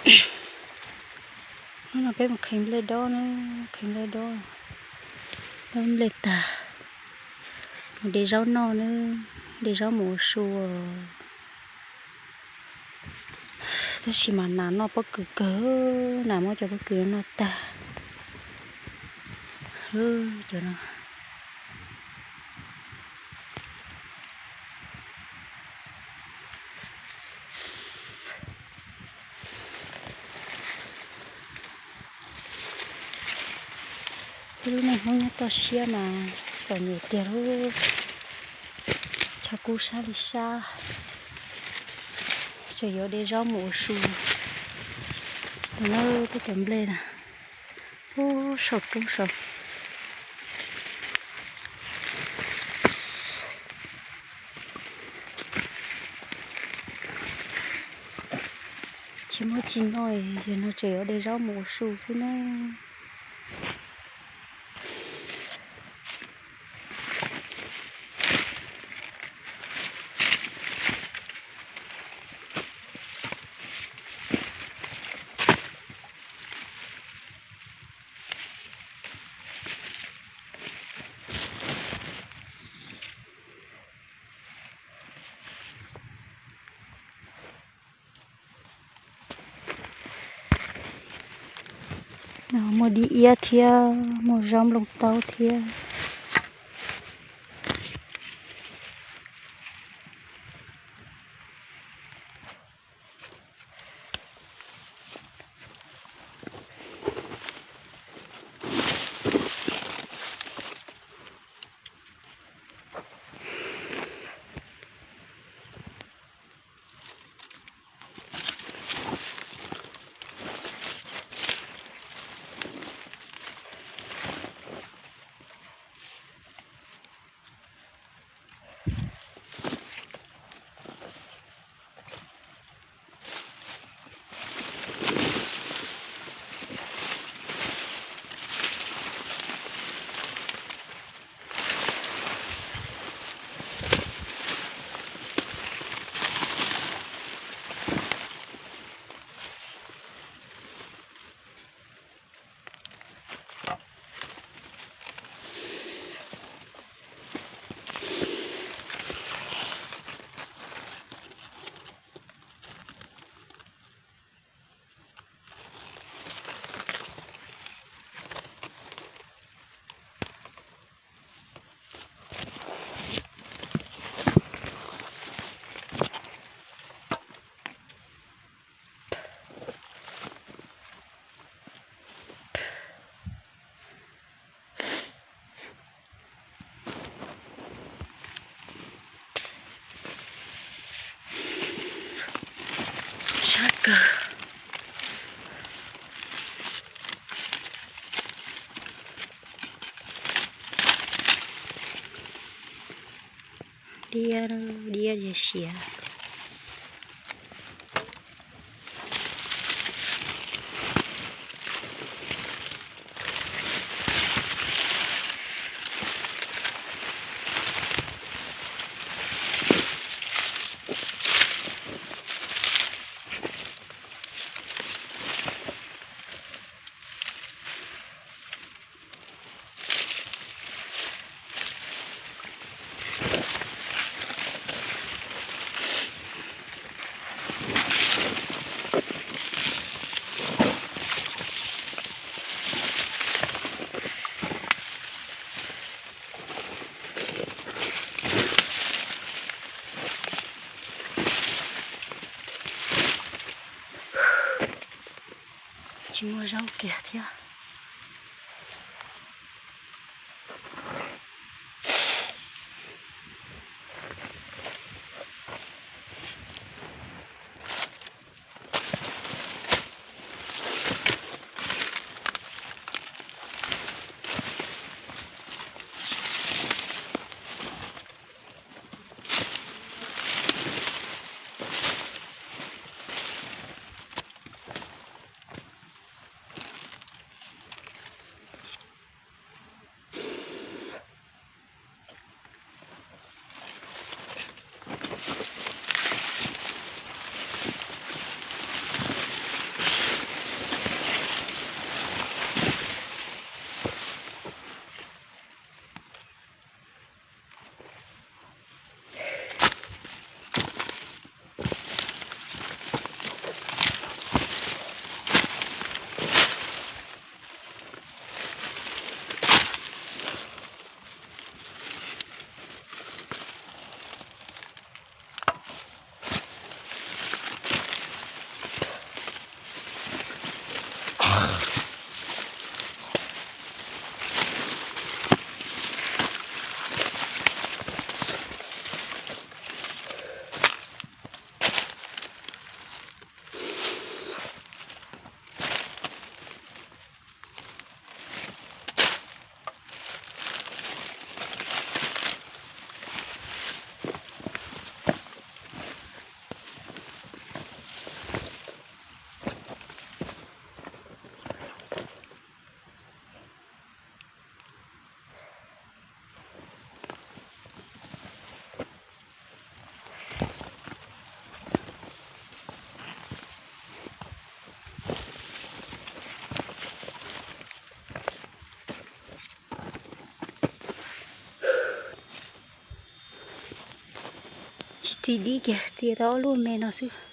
Hnub no peb mus qhwv nplej dob na, qhwv nplej dob, dob nplej tag, mus de zaub noj na, de zaub mus ua su. Tab sis mas nas noj pob kws kawg, nas muab cov pob kws noj tag. Cov no. Peb lub neej Hmoob nyob toj siab mas txom nyem tiag lauj. Tshav kub sab li sab, tseem yuav de zaub mus ua su. No na, peb cov nplej na, ub, saum roob saud. Tsis muaj tsis noj, yog no tseem yuav de zaub mus ua su xwb na. Muaj dib iab thiab, muaj zaub nplooj taub thiab. Sab kawg. Diab, diab ze siav. Tsis muaj zaub kiag thiab. Tsis txi dib kiag, txi tau ob lub me no xwb.